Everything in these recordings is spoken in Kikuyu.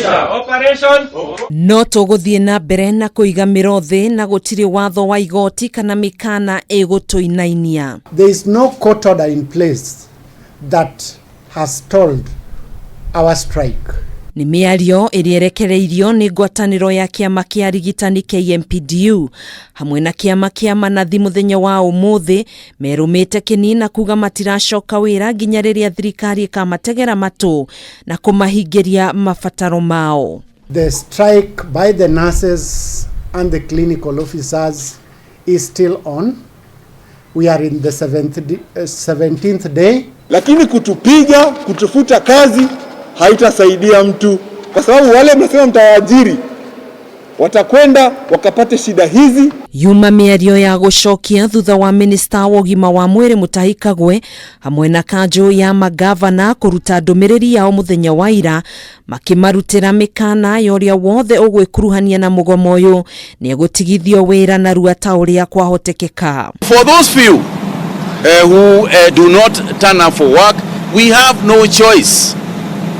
Operation. No tũgũthiĩ na mbere na kũiga mĩro thĩ na gũtirĩ watho wa igoti kana mĩkana ĩgũtũinainia. There is no court order in place that has stalled our strike. Nĩ mĩario ĩrĩa ĩrekereirio nĩ ngwatanĩro ya kĩama kĩa arigitani KMPDU hamwe na kĩama kĩa manathi mũthenya wa ũmũthĩ merũmĩte kĩni na kuga matiracoka wĩra nginya rĩrĩa thirikari ĩkamategera matũ na kũmahingĩria mabataro mao. The strike by the nurses and the clinical officers is still on. We are in the 17th day. Lakini kutupiga, kutufuta kazi haitasaidia mtu, kwa sababu wale mnasema mtawaajiri watakwenda wakapate shida hizi. Yuma mĩario ya gũcokia thutha wa minista wa ũgima wa mwĩrĩ Mutahi Kagwe hamwe na kanjũ ya magavana kũruta ndũmĩrĩri yao mũthenya wa ira makĩmarutĩra mĩkana ya ũrĩa wothe ũgwĩkuruhania na mũgomo ũyũ nĩegũtigithio wĩra narua ta ũrĩa kwahotekeka. For those few who do not turn up for work, we have no choice.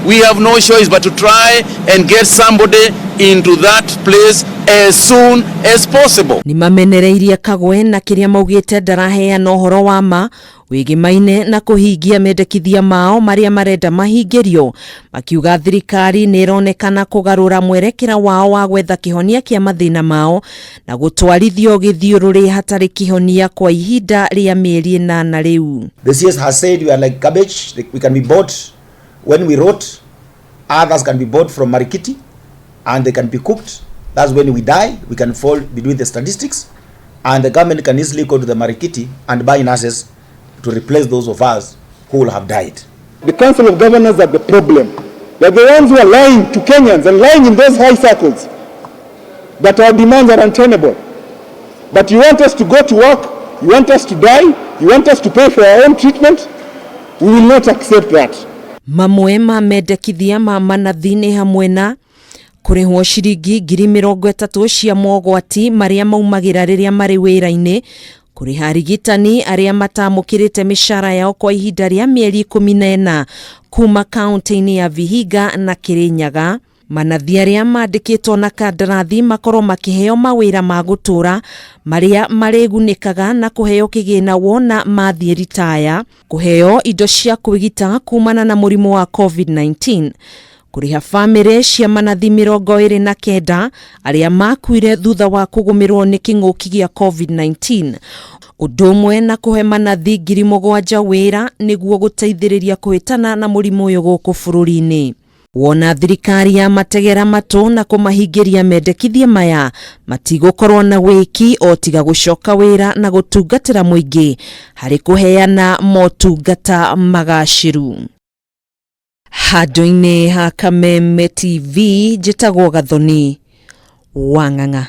We have no choice but to try and get somebody into that place as soon as possible. Nĩ mamenereirie Kagwe na kĩrĩa maugĩte ndaraheana ũhoro wa ma wĩgĩmaine na kũhingia mendekithia mao marĩa marenda mahingĩrio, makiuga thirikari nĩ ĩronekana kũgarũra mwerekera wao wa gwetha kĩhonia kĩa mathĩna mao na gũtwarithio gĩthiũrũrĩ hatarĩ kĩhonia kwa ihinda rĩa mĩeri 8 rĩu. The CS has said we are like cabbage, we can be bought when we rot, others can be bought from Marikiti and they can be cooked. That's when we die, we can fall between the statistics, and the government can easily go to the Marikiti and buy nurses to replace those of us who will have died. The Council of Governors are the problem. They're the ones who are lying to Kenyans and lying in those high circles that our demands are untenable. But you want us to go to work, you want us to die, you want us to pay for our own treatment? We will not accept that. Mamwe ma mendekithia ma manathi nĩ hamwe na kũrĩhwo ciringi 30,000 cia mogwati marĩa maumagĩra rĩrĩa marĩ wĩra-inĩ, kũrĩha arigitani arĩa matamũkĩrĩte mĩcara yao kwa ihinda rĩa mĩeri 14 kuma kaunti-inĩ ya Vihiga na Kirinyaga, manathi arĩa mandĩkĩtwo na kandarathi makorwo makĩheo mawĩra ma gũtũra marĩa marĩgunĩkaga na kũheo kĩgĩna wona mathiĩ ritaya, kũheo indo cia kwĩgita kumana na mũrimũ wa COVID-19, kũrĩha bamĩrĩ cia manathi 29 arĩa makuire thutha wa kũgũmĩrwo nĩ kĩng'ũki gĩa COVID-19, ũndũ ũmwe na kũhe manathi 7,000 wĩra nĩguo gũteithĩrĩria kũhĩtana na mũrimũ ũyũ gũkũ bũrũri-inĩ. Wona thirikari ya mategera matũ na kũmahingĩria mendekithia maya matigũkorwo na wĩki o tiga gũcoka wĩra na gũtungatĩra mũingĩ harĩ kũheana motungata magacĩru. Handũ-inĩ ha Kameme TV njĩtagwo Gathoni Wang'ang'a.